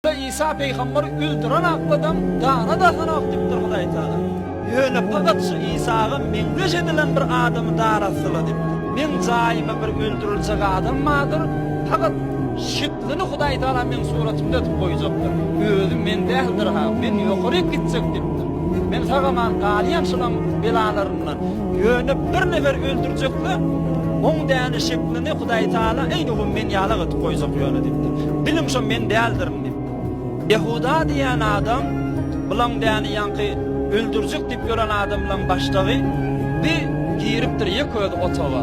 Isa peýgamber öldüren akladam dara dasanok diýipdir Hudaý Taala. Ýöne pagat şu Isaga meňzeş edilen bir adamy dara asdylar diýipdir. Meň jaýyma bir öldüriljek adam bardyr, pagat şeklini Hudaý Taala meň suratymda edip goýjakdyr. Özi men däldir-ha, men ýokaryk gitjek diýipdir. Men sag-aman galýan şulaň belalaryndan. Ýöne bir nefer öldürjekle, oň däne şeklini Hudaý Taala eýnugum men ýalak edip goýjak ýöne diýipdir. Biliň şo men däldirin diýipdir. Ýehuda diýen adam bulaň däne ýaňky öldürjek diýip ýören adamlaň başlygy bi giripdir ýek özi otaga.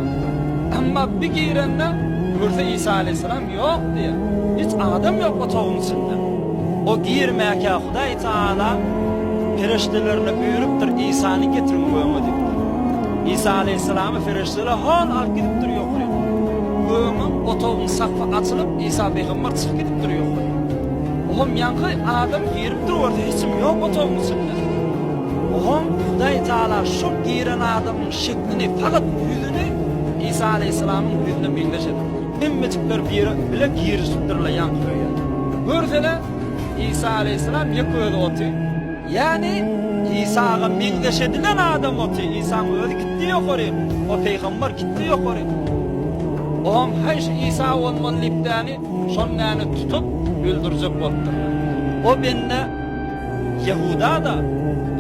Emma bi girende görse Isa aleýhissalam ýok diýýär. Hiç adam ýok otagyň içinde. O girmäkä Hudaý Taala perişdelerine buýrupdyr, Isany getiriň göňe diýipdir. Isa aleýhissalamy perişdeler hol alyp gidipdir ýokaryk. Göňüň, otagyň sakfy açylyp, Isa pygamber çykyp gidipdir ýokaryk. Oňam ýaňky adam giripdir görse hiç kim ýok otagyň içinde. Oňam Hudaý Taala şol giren adamyň şeklini, fakat ýüzüni Isa aleýhissalamyň ýüzüne meňzeş edipdir. Hemmejikler bire bile girişipdirler ýaňky öýe. Görseler, Isa aleýhissalam ýeke özi otyr. Ýagny Isaga meňzeş edilen adam otyr. Isaň özi gitdi ýokary. O peýgamber gitdi ýokary. Oňam haý şu Isa bolmaly diýip däni, şony däni tutup öldürjek bolupdyrlar. O bende Ýehuda-da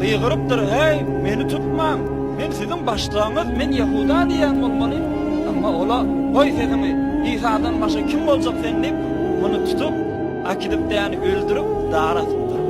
gygyrypdyr, Heý, meni tutmaň! Men siziň başlygyňyz, men Ýehuda diýýän bolmaly. Emma ola, Goý sesiňi, Isadan başga kim boljak sen diýip, muny tutup, äkidip däni öldürip, dara asypdyrlar.